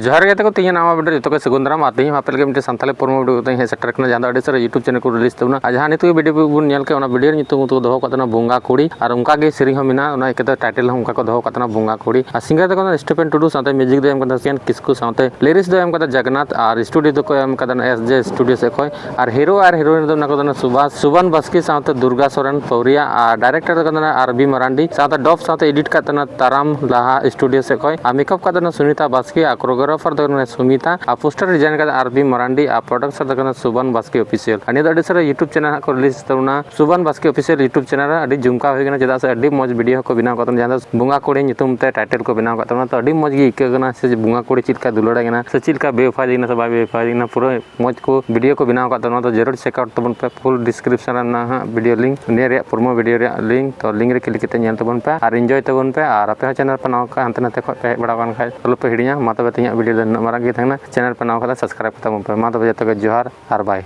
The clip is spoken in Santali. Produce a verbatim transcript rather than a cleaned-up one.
ᱡᱚᱦᱟᱨ ᱜᱮ ᱜᱟᱛᱮ ᱠᱚ, ᱛᱮᱦᱮᱧ ᱱᱟᱣᱟ video ᱡᱚᱛᱚ ᱠᱚ ᱥᱟᱹᱜᱩᱱ ᱫᱟᱨᱟᱢ᱾ ᱟᱨ ᱛᱮᱦᱮᱧ ᱦᱚᱸ ᱟᱯᱮ ᱞᱟᱹᱜᱤᱫ ᱢᱤᱫᱴᱮᱱ ᱥᱟᱱᱛᱟᱲᱤ ᱯᱨᱳᱢᱳ video ᱠᱟᱛᱮ ᱤᱧ ᱦᱮᱡ ᱥᱮᱴᱮᱨ ᱠᱟᱱᱟ, ᱡᱟᱦᱟᱸ ᱫᱚ ᱟᱹᱰᱤ ᱥᱟᱨᱟ YouTube channel ᱠᱚ release ᱛᱟᱵᱚᱱᱟ᱾ ᱟᱨ ᱡᱟᱦᱟᱸ ᱱᱤᱛᱚᱜ video ᱵᱚᱱ ᱧᱮᱞ ᱠᱮᱫ, ᱚᱱᱟ video ᱨᱮ ᱧᱩᱛᱩᱢ ᱫᱚ ᱫᱚᱦᱚ ᱠᱟᱜ ᱛᱟᱵᱚᱱᱟ ᱵᱚᱸᱜᱟ ᱠᱩᱲᱤ, ᱟᱨ ᱚᱱᱠᱟ ᱜᱮ ᱥᱮᱨᱮᱧ ᱦᱚᱸ ᱢᱮᱱᱟᱜᱼᱟ, ᱚᱱᱟ ᱤᱠᱟᱹᱛᱮ title ᱦᱚᱸ ᱚᱱᱠᱟ ᱠᱚ ᱫᱚᱦᱚ ᱠᱟᱜ ᱛᱟᱵᱚᱱᱟ ᱵᱚᱸᱜᱟ ᱠᱩᱲᱤ᱾ ᱟᱨ singer ᱫᱚ ᱠᱟᱱᱟ ᱥᱴᱤᱯᱷᱮᱱ ᱴᱩᱰᱩ, ᱥᱟᱶᱛᱮ music ᱫᱚ ᱮᱢ ᱠᱟᱫᱟ ᱥᱤᱭᱟᱱ ᱠᱤᱥᱠᱩ, ᱥᱟᱶᱛᱮ lyrics ᱫᱚ ᱮᱢ ᱠᱟᱫᱟ ᱡᱟᱜᱱᱟᱛᱷ, ᱟᱨ studio ᱫᱚᱠᱚ ᱮᱢ ᱠᱟᱫᱟ S J studio ᱥᱮᱫ ᱠᱷᱚᱱ᱾ ᱟᱨ hero ᱟᱨ heroine ᱫᱚ ᱢᱮᱱᱟᱜ ᱠᱚ ᱛᱟᱵᱚᱱᱟ ᱥᱩᱵᱷᱟᱥ, ᱥᱩᱵᱟᱱ ᱵᱟᱥᱠᱮ ᱥᱟᱶᱛᱮ ᱫᱩᱨᱜᱟ ᱥᱚᱨᱮᱱ ᱯᱟᱹᱣᱨᱤᱭᱟ, ᱟᱨ director ᱫᱚ ᱠᱟᱱᱟ R B ᱢᱟᱨᱟᱱᱰᱤ, ᱥᱟᱶᱛᱮ dub ᱥᱟᱶᱛᱮ edit ᱠᱟᱜ ᱛᱟᱵᱚᱱᱟ ᱛᱟᱨᱟᱢ ᱞᱟᱦᱟ studio ᱥᱮᱫ ᱠᱷᱚᱱ, ᱟᱨ makeup ᱠᱟᱜ ᱛᱟᱵᱚᱱᱟ ᱥᱩᱱᱤᱛᱟ ᱵᱟᱥᱠᱮ, ᱟᱨ choreographer ᱫᱚ ᱠᱟᱱᱟ ᱥᱩᱢᱤᱛᱟ, ᱟᱨ poster design ᱠᱟᱫᱟ R B ᱢᱟᱨᱟᱱᱰᱤ, ᱟᱨ producer ᱫᱚ ᱠᱟᱱᱟ ᱥᱩᱵᱟᱱ ᱵᱟᱥᱠᱮ Official᱾ ᱟᱨ ᱱᱤᱭᱟᱹ ᱫᱚ ᱟᱹᱰᱤ ᱥᱟᱨᱟ YouTube channel ᱦᱟᱸᱜ ᱠᱚ release ᱛᱟᱵᱚᱱᱟ ᱥᱩᱵᱟᱱ ᱵᱟᱥᱠᱮ Official YouTube channel ᱨᱮ᱾ ᱟᱹᱰᱤ ᱡᱚᱢᱠᱟᱣ ᱦᱩᱭ ᱠᱟᱱᱟ, ᱪᱮᱫᱟᱜ ᱥᱮ ᱟᱹᱰᱤ ᱢᱚᱡᱽ video ᱦᱚᱸᱠᱚ ᱵᱮᱱᱟᱣ ᱠᱟᱜ ᱛᱟᱵᱚᱱᱟ, ᱡᱟᱦᱟᱸ ᱫᱚ ᱵᱚᱸᱜᱟ ᱠᱩᱲᱤ ᱧᱩᱛᱩᱢ ᱛᱮ title ᱠᱚ ᱵᱮᱱᱟᱣ ᱠᱟᱜ ᱛᱟᱵᱚᱱᱟ᱾ ᱛᱚ ᱟᱹᱰᱤ ᱢᱚᱡᱽ ᱜᱮ ᱟᱹᱭᱠᱟᱹᱜ ᱠᱟᱱᱟ, ᱥᱮ ᱵᱚᱸᱜᱟ ᱠᱩᱲᱤ ᱪᱮᱫ ᱞᱮᱠᱟ ᱫᱩᱞᱟᱹᱲᱟᱭ ᱠᱟᱱᱟ, ᱥᱮ ᱪᱮᱫ ᱞᱮᱠᱟ ᱵᱮᱣᱯᱷᱟᱭ ᱠᱟᱱᱟ ᱥᱮ ᱵᱟᱭ ᱵᱮᱣᱯᱷᱟᱭ ᱠᱟᱱᱟ, ᱯᱩᱨᱟᱹ ᱢᱚᱡᱽ ᱠᱚ video ᱠᱚ ᱵᱮᱱᱟᱣ ᱠᱟᱜ ᱛᱟᱵᱚᱱᱟ᱾ ᱛᱚ ᱡᱟᱹᱨᱩᱲ check out ᱛᱟᱵᱚᱱ ᱯᱮ, full description ᱨᱮ ᱢᱮᱱᱟᱜᱼᱟ ᱦᱟᱸᱜ video link, ᱱᱤᱭᱟᱹ ᱨᱮᱭᱟᱜ promo video ᱨᱮᱭᱟᱜ link᱾ ᱛᱚ link ᱨᱮ click ᱠᱟᱛᱮ ᱧᱮᱞ ᱛᱟᱵᱚᱱ ᱯᱮ ᱟᱨ enjoy ᱛᱟᱵᱚᱱ ᱯᱮ᱾ ᱟᱨ ᱟᱯᱮ ᱦᱚᱸ channel ᱯᱮ ᱱᱟᱣᱟ ᱠᱷᱟᱱ, ᱦᱟᱱᱛᱮ ᱱᱟᱛᱮ ᱠᱷᱚᱱ ᱯᱮ ᱦᱮᱡ ᱵᱟᱲᱟ ᱟᱠᱟᱱ ᱠᱷᱟᱡ, ᱟᱞᱚ ᱯᱮ ᱦᱤᱲᱤᱧᱟ᱾ ᱢᱟ ᱛᱚᱵᱮ ᱛᱮᱦᱮᱧᱟᱜ video ᱫᱚ ᱱᱤᱱᱟᱹᱜ ᱢᱟᱨᱟᱝ ᱜᱮ ᱛᱟᱦᱮᱱᱟ᱾ Channel ᱯᱮ ᱱᱟᱣᱟ ᱠᱷᱟᱱ subscribe ᱛᱟᱵᱚᱱ ᱯᱮ᱾ ᱢᱟ ᱛᱚᱵᱮ ᱡᱚᱛᱚ ᱜᱮ ᱡᱚᱦᱟᱨ ᱟᱨ bye᱾